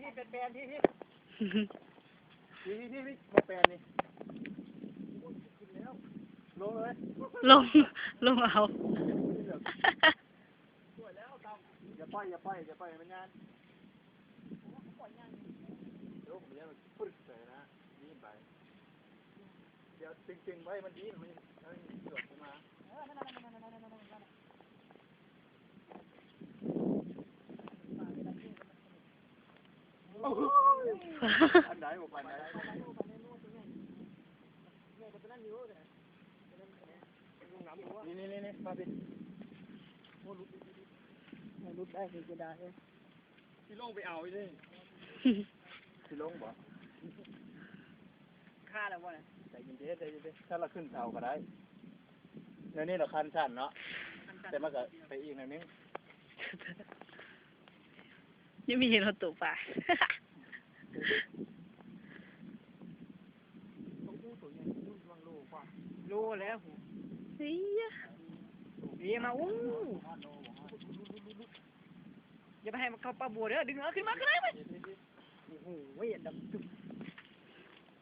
ນີ້ ແປນໆ ພີ່ໆ ພີ່ໆ ນີ້ ໝາກແປນນີ້ ລົງເລີຍ ລົງ ລົງເອົາ ຢ່າປ່ອຍ ຢ່າປ່ອຍ ຢ່າປ່ອຍໃຫ້ມັນຍ່າງ ໂອ້ ມັນຍ່າງປຶດໃສ່ນະ ນີ້ໄປ ດຽວຕຶງໆ ໄວ້ ມັນດີດ ມັນ ມັນສວນເຂົ້າມາ ໂອ້ໂຫ ປານໃດ ບໍ່ປານໃດ ນີ້ໆໆ ມາພີ່ ໂອ້ ຫຼຸດໄດ້ ເສຍດາຍເດ້ ຊິລົງໄປເອົາອີກເດ້ ຊິລົງບໍ່? ຄ່າແລ້ວບໍ່ນະ? ໃຈເຢັນໆ ໃຈເຢັນໆ ຖ້າລະຂຶ້ນເສົາກໍໄດ້ ແນວນີ້ລະຄັນສັ້ນເນາະ ຄັນສັ້ນ ແຕ່ມັນກໍໄປອີກໜ້ອຍໜຶ່ງ ຍັງມີເຫັນຮອດໂຕປາ ໂອ້ໂຫ ໂຕໃຫຍ່ ໂລກວ່າ ໂລແລ້ວ ເອີຍ ເອີ ມາ ໂອ້ ຢ່າໄປໃຫ້ມັນເຂົ້າປາບົວເດີ ດຶງເອົາຂຶ້ນມາກໍໄດ້ເວີຍ ໂອ້ໂຫ ດຳຈຸບ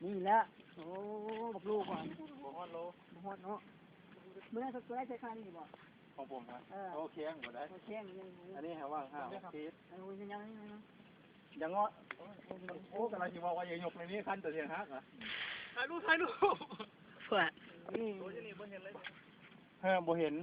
ນີ້ແຫຼະ ໂອ້ ບັກໂລກວ່າ ບໍ່ຮອດໂລ ບໍ່ຮອດເນາະ ມື້ນັ້ນຕົວໄດ້ໃສ່ຄ່ານີ້ບໍ່? ຂອງຜົມນະ ເອີ ໂອເຄ ບໍ່ໄດ້ ໂອເຄ ອັນນີ້ໃຫ້ວ່າງຫ້າຫົກຂີດ ເອີ ຍັງ ຢ່າເງາະ ໂອ້ ກຳລັງຊິເວົ້າວ່າຢ່າຍົກໃນນີ້ ຄັນແຕ່ສຽງຮັກອະ ຖ່າຍຮູບ ຖ່າຍຮູບ ພວກ ນີ້ ໂອ້ຍ ນີ້ບໍ່ເຫັນເລີຍ ເອີ ບໍ່ເຫັນ